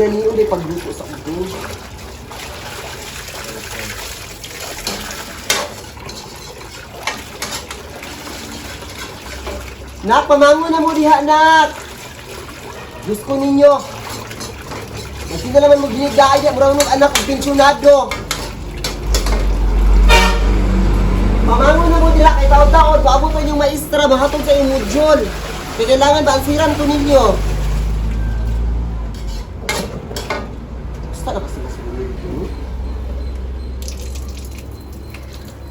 na niyo may pagluto sa udong. Nak, pamango na mo diha, nak! Diyos ko ninyo! Kasi na naman mag-ginigaya, mura ng anak kong pensyonado! Pamango na mo diha, kay taon-taon, paabot ko inyong maestra, mahatog sa inyong module! Kaya kailangan ba ang siran ko ninyo? Basta na kasi masunod ko.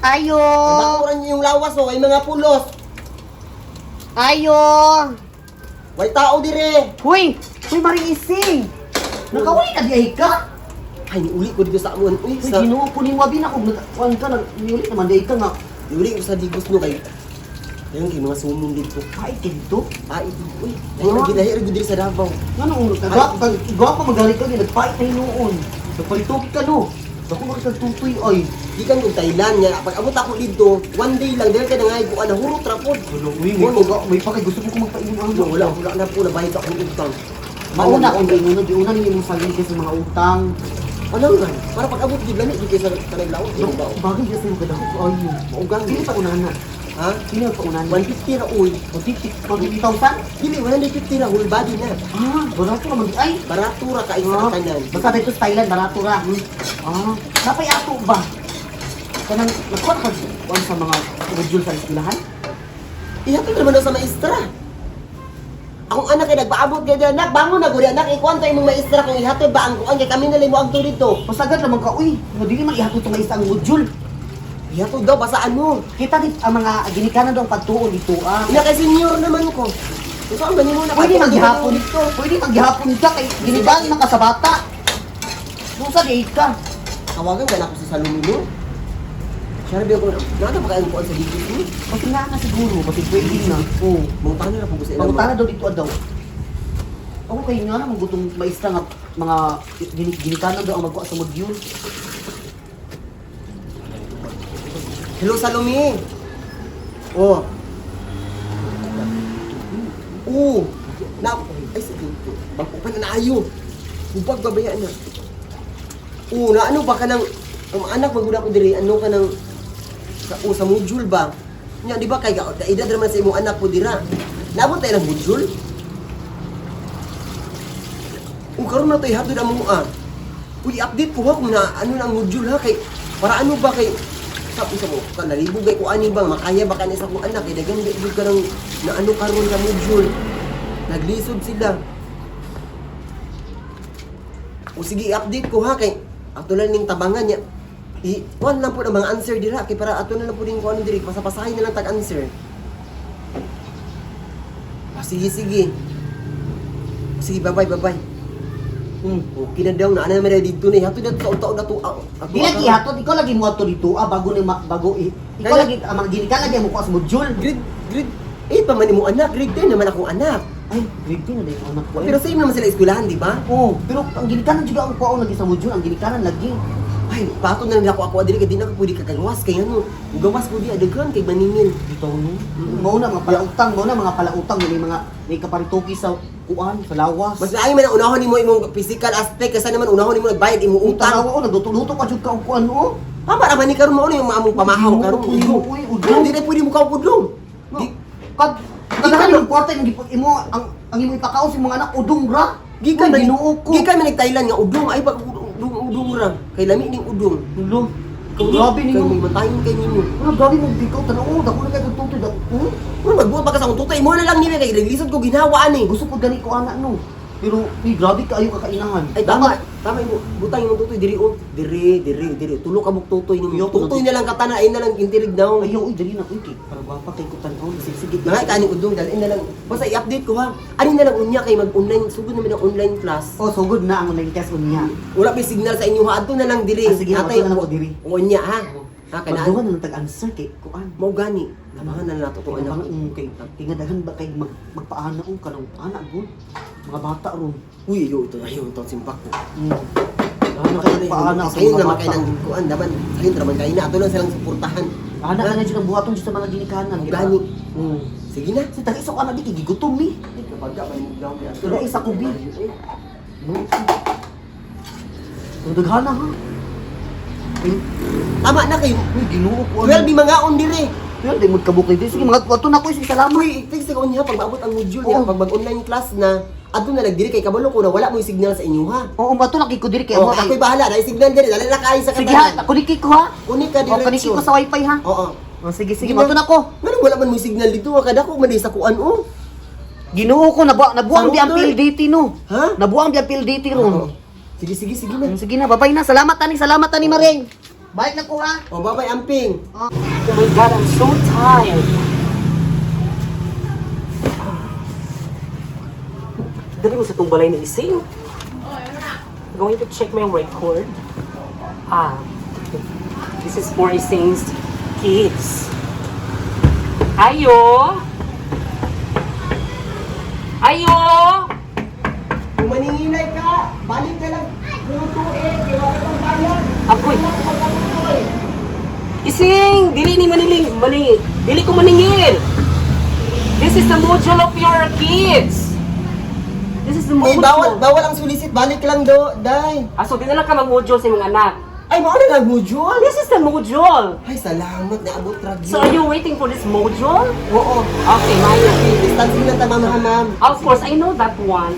Ayo! Nabakuran niyo yung lawas o, ay mga pulos! Ayo! May tao dire! Huy! Huy, Maring Ising! Nakawali ka di ka? Ay, niuli ko dito sa amon. Uy, Huy, sa... ginuo po ni Wabi na kung nagkuhan ka, niuli naman di ka nga. Niuli ko sa digos no kay... Ayun, kay mga sumong dito. Ay, kinto? Ay, ito. Uy, ayun, ginahir ko dito sa Davao. Ano, igwa pa magaling ka, nagpait na hinuon. Nagpalitoki ka no. Ako makikagtutoy ay. Di kang kung Thailand niya. Pag abot ako dito, one day lang, dahil ka na nga, kung ano, hurot rapod. Uy, may pakay, gusto mo ko magpainom No, wala na po, nabayad akong utang. Mauna kung inuno, di una ninyo mong sarili sa mga utang. Ano nga? Para pag abot, di lamig, di kayo sa kanaglaot. Di ba? Bagay kasi yung kadako. Ay, Maugang. sino pa unahan? Ha? Sino pa unahan? 150 na, uy. 50,000? Dili, 150 na, whole body na. Ah, barato naman. Ay! Barato ra ka isa kanan. Basta dito sa Thailand, barato ra. Ah, napay ato ba? Kanang, nakuha ka sa mga module sa eskwelahan? Ihatod naman daw sa maestra. Akong anak ay nagpaabot kay anak, bangon na guri anak, ikuan imong maestra kung ihatod ba ang kuan kay kami na limo ang dito. Pasagad naman ka, uy, dili man ihatod itong isang module. Ihatod daw basta ano. Kita din ang mga ginikanan daw ang pagtuon dito, ah. Ina kay senior naman ko. Ito ang ganimo na Pwede maghihapon dito, pwede maghihapon ka kay ginigang na ka sa bata. Nusa di ka. Tawagan ka na ako sa salumino. Siya rabi ako, nata pa kayong kuan sa dito ni. Pati nga na siguro, pati pwede na. Oo. Mungtana na po ko sa ina. Pangutana daw dito daw. Ako kayo nga naman gutong maestra nga mga ginikanan daw ang magkuha sa module. Hello Salome. Oh. Oo. Na ay sige. Bangko pa na ayo. Hubag babayaan na. Oo, na ano ba ka nang anak maguna ko diri ano ka nang sa module ba? Nya di ba kay edad naman sa imong anak ko dira. Nabot tayo ng module? Karon na tayo hatod ang mga Uy, update ko ha kung na ano na ang module ha kay para ano ba kay sa mo ka nalibog kay ko ani bang makaya ba kanisa kong anak kay dagan di ka nang na ano karon na module. Naglisod sila. O sige, update ko ha kay ato lang ning tabangan niya. Kuan lang po ang mga answer dira kay para ato na lang po din ko ano diri pasapasahin na lang tag answer. Sige sige. Sige, bye-bye. Okay na daw na ana naman dito na hatod na taon-taon na to. Di lagi hatod, ikaw lagi mo ato dito, bago ni bago ikaw lagi ang mga ginikan lagi mo ko sa module. Grade pa man mo anak, grade 10 naman akong anak. Ay, grade 10 na din anak ko. Pero same naman sila eskwelahan, di ba? Oo, pero ang ginikanan juga ang kuha lagi sa module, ang ginikanan lagi. Ay, pato na lang ako diri kay di na ko pwede kagawas kay ano. Gawas ko di adaghan kay maningin. Dito no. Mao na mga palautang, may kaparitoki sa kuan, sa lawas. Mas laay man ang unahon nimo imong physical aspect kasi naman unahon nimo nagbayad imong utang. Utang ako nagluto ka jud ka og kuan no. Tama ra man ni karon mao na yung among pamahaw karon. Uy, udlong. Di na pwede mo ka udlong. Di Kadahan yung kwarta imo ang imo ipakaon sa mga anak udong ra. gikan man ginuo ko. gikan man nag-Thailand nga udlong ay pag udlong ra kay lami ning udlong. Udong. Grabe Kay ninyo. may matayin kay ninyo. Ano grabe mo bikaw tanaw, dako na kay tutoy daw. Ano magbuhat pa ka sa akong tutay mo na lang nila kay reglisod ko ginawa ani. Gusto ko gani ko anak no. Pero grabe ka ayo kakainahan. Ay tama mo butang imong tutoy diri on. Diri. Tulo ka mong tutoy nimo. Tutoy na lang katana ay na lang intirig daw. Ayaw dali na uy para gwapa kay ko tan-aw sige. Nga kani udong dalin na lang. Basta i-update ko ha. Ani na lang unya kay mag-online sugod naman ang online class. Oh, so good na ang online test unya. Wala may signal sa inyo ha. Adto na lang diri. Sige, Natay na lang ko diri. Unya ha. Ha kana Pagduman na tag-answer kay kuan. mao gani. Namahan na nato to anak. Kay tingadahan ba kay magpaana ko kanang anak gud. Mga bata ron. Uy, yo ito ayo ito simpak ko. Ano kay paana sa Sayon mga naman kay bata. nang kuan daman. Sayon naman kay na ato lang silang suportahan. Anak na jud ang buhaton sa mga ginikanan. Gani. Sige na. Si tag-isa ko anak di gigutom ni. Kapag ka may daw Pero isa ko bi. Daghana ha. Tama na kay. Uy, Ginoo ko. Well, di mga on dire. Well, di mo kabukay din. Sige, mga tuwato na ko isang salamat. Uy, thanks sa niya pag maabot ang module niya, Oo. pag mag-online class na, adto na nagdiri kay kabalo ko na wala mo yung signal sa inyo ha. Oo, bato nakiko diri kay Oh, mo. ako'y bahala, dahil signal diri, dali na kayo sa Sige ha, kuniki ko ha. Kunik ka O, kuniki ko sa wifi ha. Oo. O, sige, sige, Di bato ba- na ko. Ngano wala man mo yung signal dito, kada ko man sa kuan oh. Ginoo ko, nabuang Sa di ang router? PLDT no. Ha? Nabuang di ang PLDT Oo. ron. Sige, sige, sige na. Sige na, babay na. Salamat tani Maring. Balik na ko ha. Oh, bye-bye, Amping. Oh my God, I'm so tired. Dali mo sa itong balay ni Ising. Going to check my record. This is for Ising's kids. Ayo! Ayo! Kung maninginay ka, balik ka lang. Lutuin, kaya wala kang bayad. Ako'y. Wala ko magkakuloy. Ising! Dili ko maningil! This is the module of your kids! This is the Eh, module. bawal ang sulisit. Balik lang do, day. So, di na lang ka mag-module sa iyong anak. Ay, mauna lang module. This is the module! Ay, salamat na abot ragyo. So, are you waiting for this module? Oo. Okay, Maya. Distancing na tama, ma'am. Of course, I know that one.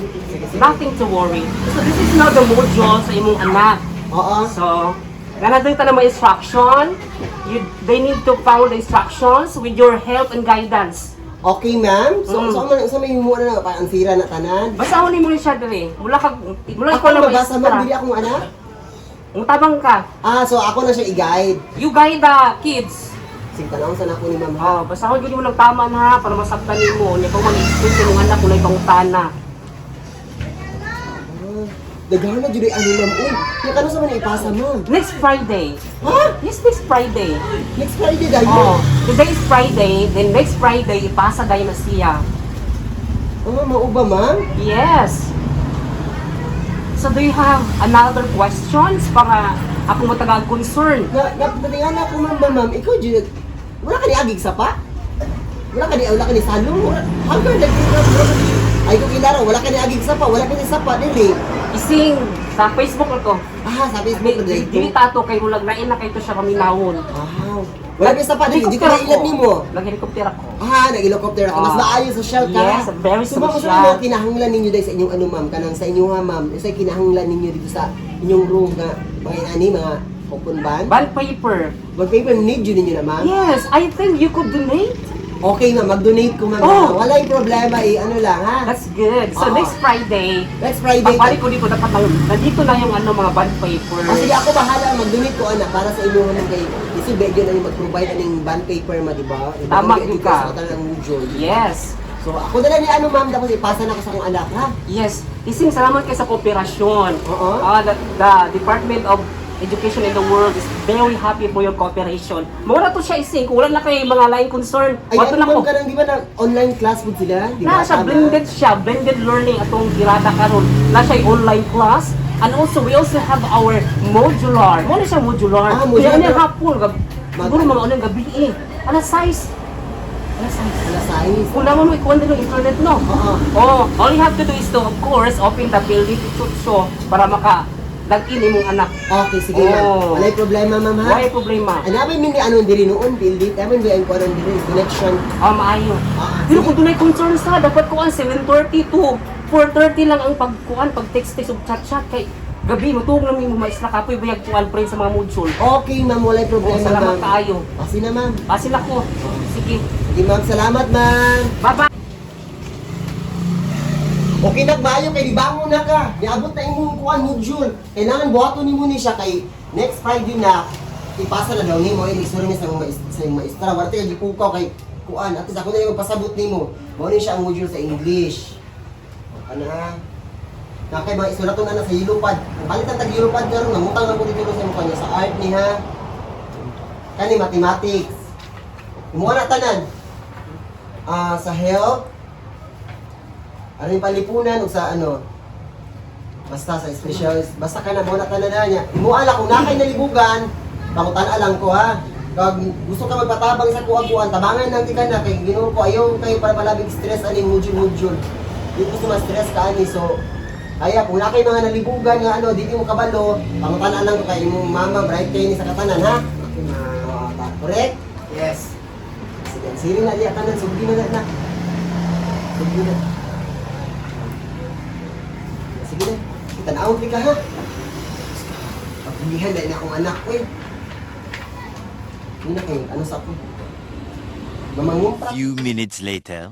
Nothing to worry. So, this is now the module sa imong anak. Oo. So, ganadong ka na may instruction. They need to follow the instructions with your help and guidance. Okay, ma'am. So, Mm. so may humuha na parang sira na tanan. Basahon mo rin siya dali. Mula Ako ko na mabasa, ma'am. Bili akong anak. Ang tabang ka. Ah, so ako na siya i-guide. You guide the kids. Sige, tanong sa ako ni ma'am, ha? Basahon ko mo ng tama na para masabtan mo. Hindi ko mag-explain sa mga anak kung na ibang tana. Daghan na dyan ano, ma'am. Uy, yung kano sa man ipasa, ma'am? Next Friday. Ha? Yes, next Friday. Next Friday dahil. Today is Friday, then next Friday, ipasa dahil na siya. Oh, mauba, ma'am? Yes. So do you have another questions para ako mo taga-concern? Natingan ako, ma'am. Ikaw, dyan. Wala ka ni agig sa pa? Wala ka ni salong? Hanggang ay, kung kinaro, wala ka ni agig sa pa. Wala ka ni sapa, dili. Ising sa Facebook ako. Ah, sa Facebook na dili. Dili tato kay mulag na ina kay to siya kaminahon. Ah, wala ka sa pa, dili. Di ko na ilan ni mo. Nag-helicopter ako. Ah, nag-helicopter ka. Mas maayo social ka. Yes, very So, ma'am, social. ano mga kinahanglan ninyo dahil sa inyong ano, ma'am? Kanang sa inyo, ha, ma'am? Sa kinahanglan ninyo dito sa inyong room nga, mga inani, mga open band? Bond paper. Wag paper, need yun ninyo na, ma'am? Yes, I think you could donate. Okay, ma'am. Mag-donate ko, ma'am. Oh. Wala yung problema, ano lang, ha? That's good. So Oo. next Friday, Next Friday. pagbalik ko dito dapat nandito na yung ano mga bond paper. Oh, sige, ako bahala. Mag-donate ko, anak, para sa inyo naman kay Isi Begyo na yung mag-provide ng band paper, ma, di ba? Tama, Kung yun ka. Sa katalang module. Yes. So, ako na lang ni ano, ma'am. Tapos ipasa na ko sa akong anak, ha? Yes. Ising salamat kayo sa kooperasyon. Oo. The Department of Education in the world is very happy for your cooperation. Mura to siya ising, kung wala na kayo mga lain concern. Ay, Wato na ano, ko. ma'am, kanang di ba na online class po sila? Di ba? Na siya, blended learning atong girada karon. Na siya yung online class. And also, we also have our modular. Mo na siya modular. Ah, modular. Kaya niya hapon, siguro mga unang gabi eh. Alas 6. Alas 6. Alas 6. Kung naman mo ikuha din ng internet, no? Oo. Oh, all you have to do is to, of course, open the building show para maka-log-in imong anak. Okay, sige, ma'am. Oh. Wala yung problema, ma'am, ha? Wala problema. Ano, namin mini ano diri noon, building. Namin may ko anong diri, connection. Maayo. Ah, Pero sige. kung dunay concern sa, dapat kuan 7:30 to 4:30 lang ang pagkuan, pag-text-text ug chat-chat kay gabi matug na mo maisla kapoy bayag kuan friend sa mga module. Okay, ma'am. Wala yung Oh, problema, salamat ma'am. kaayo. Kasi na, ma'am. Pasil ako. Sige. Sige, ma'am. Salamat, ma'am. Bye-bye. Okay, nagbayo kay libangon na ka. Niabot na imong kuan module. Kailangan buhaton nimo ni siya kay next Friday na ipasa na daw nimo ay isuro ni sa imong maestra. Wala tayo gipukaw kay kuan. At ako na yung pasabot nimo. Mao ni siya ang module sa English. Ano ha? Na kay mga isuraton na sa Yelupad. Balit ang tag Yelupad karon nangutang na ko dito sa imong kanya sa art ni ha. Kani mathematics. Imo na tanan. Sa health. Ano yung palipunan o sa ano? Basta sa special, basta ka na muna tanan niya. Imuala kung nakay nalibugan, pangutan lang ko ha. Kag gusto ka magpatabang sa kuaguan, tabangan lang di ka na kay Ginoo ko ayaw kayo para malabig stress aning module. Di gusto ma-stress ka ani so Kaya kung na kayo mga nalibugan nga ano, di mo kabalo, pangutanan lang ko kay imong mama, bright kayo ni sa katanan, ha? Okay, ma. Correct? Yes. Sige, siri na di atanan, sugi na. Sugi na. Sige na, itanawag ka ha. Pagpilihan dahil na akong anak ko eh. Hindi na kayo, ano sa ako? Mamangumpa. Few minutes later.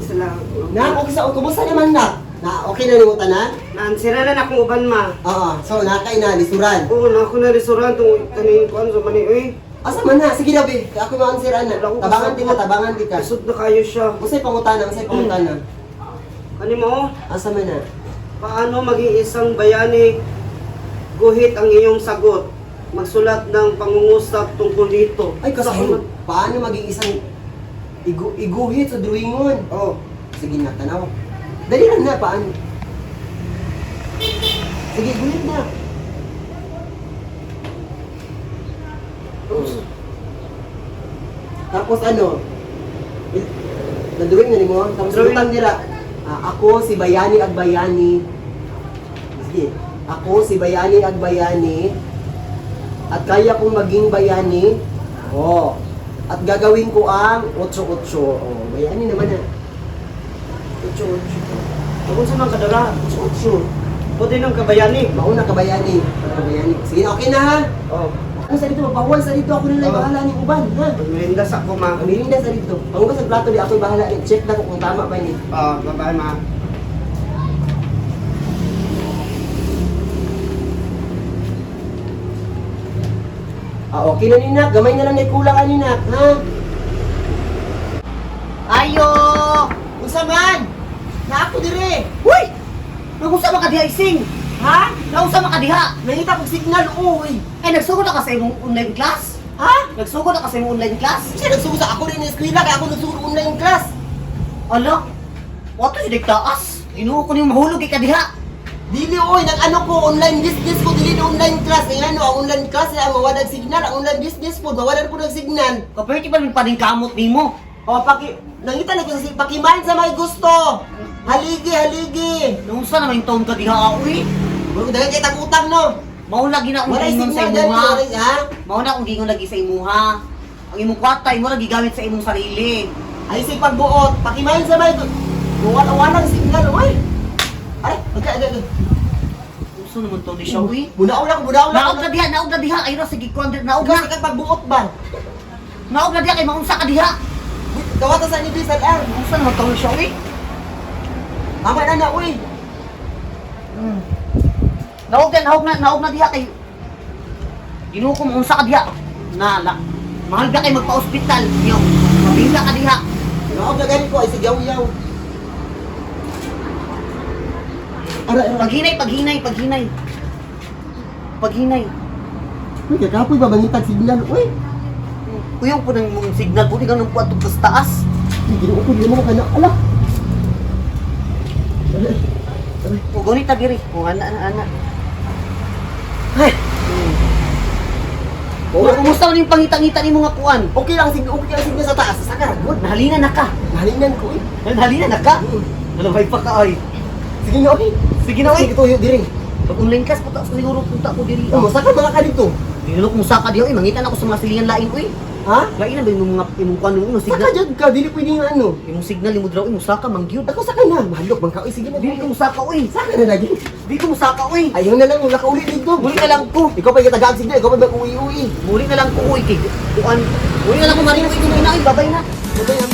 Isa lang. Na, okay sa kumusta naman na? Na, okay na limutan na? Nansira na akong uban, ma. Oo, so nakay na, lisuran. Oo, na ako na restaurant tong kaning kuan sa mani oy. Asa man na, sige na be, ako yung ansira na. Tabangan di ka. Isod na kayo siya. Usay pangutana. Kani mo, Asa man na? paano maging isang bayani? Guhit ang iyong sagot. Magsulat ng pangungusap tungkol dito. Ay, kasahin, paano maging isang iguhit sa drawingon? Oh, Sige na, tanaw. Dali lang na, paano? Sige, guhit na. Tapos ano? Na-drawing na ni mo? Tapos Drawing. utang nila. Ako si Bayani Agbayani. Sige. Ako si Bayani Agbayani. At kaya kong maging bayani. Oh. At gagawin ko ang 8-8. Oh, bayani naman na. 8-8. Ako sa mga kadala, 8-8. Pwede ng kabayani. Mauna ka bayani. Bayani. Sige na, okay na ha? Oh, Ano sa dito? Bawal sa dito. Ako na lang bahala ni Uban. Ha? magmerindas ako, ma. Amirin na sa dito. Pangugas sa plato di ako bahala. Check na ko kung tama ba ni. Bye-bye, ma. Okay na ninak. Gamay na lang na kulang ka ninak. Ha? Ayo! Unsa man? Na ako dire. Uy! Nagusa ba ka diha ising? Ha? Nausa ba ka diha? Nangita kong signal. Uy. Ay, nagsugod na ka sa imong online class? Ha? Nagsugod na ka sa imong online class? Siya nagsugo sa ako rin ng eskwela. Kaya ako nagsugo online class. Ala? Wato yung diktaas? Inuho ko niyong mahulog ka diha. Dili oy, nag ano ko, online business ko, dili na online class. Eh ano, ang online class ang mawadag signal. Ang online business po, mawadag ko ng signal. Kapag ba rin pa rin kamot ni mo? O, nangita na kasi pakimain sa may gusto. Haligi. Nausa naman yung taon ka diha, uy? Bro, dahil kay utang no. Mauna gina akong Walay gingon sa signal dahil, imuha. ha? Mauna akong gingon lagi sa imuha. Ang imong kwarta, imo lagi gamit sa imong sarili. Ay, si pagbuot, pakimain sa may gusto. Walang signal, oy. Ay, agad. Gusto naman to ni siya, uy? Bunaw lang. Naog na diha, ayro, sige, kuwandir, naog Kasi na. kay pagbuot ba? Naog na diha, kay maunsa ka diha. Kawata sa inibis, LR. Gusto naman to ni siya, uy? Tama na, uy. Naog na diha kay Ginoo ko maunsa ka diha. Mahal ka kay magpa-ospital. Yo, mabingka ka diha. Naog na ganit ko, ay sigaw-yaw. Ara. Paghinay. Uy, kakapoy ba bangitag signal? Uy, Kuyaw po ng mong signal po, di ka nang puwat sa taas. ginoo ko, di mo ka na. Ala. O, gunit ta diri. O, ana. Ay. O, kumusta man yung pangita-ngita ni mga kuan? Okay lang signal sa taas. Saka, good. Nahalina na ka. Nahalingan ko, uy. Nahalina na ka. Nalabay pa ka, ay. Sige na, uy. Sige na, Sige, ay. tuyo, diri. Pag online class, siguro punta ko diri. Oh, saka mga ka dito. Dinulok mo sa ka diyo, mangitan ako sa mga silingan lain, uy. Ha? Lain na ba yung mga imong kuan mo, Saka signal? dyan ka, dili pwede nga ano. Imong signal, imong draw, imong saka, mangyud. Ako saka na, mahalok bang ka, uy. Sige na, Dili ko musaka, uy. Saka na lagi. Dili ko musaka, uy. Ayaw na lang, wala ka ulit dito. Muli na lang ko. Ikaw pa yung tagaan signal, ikaw pa ba uwi-uwi. Muli na lang ko, uy. Muli na lang ko maring, uy. Kumain na, uy. Babay na. Ano ba yan?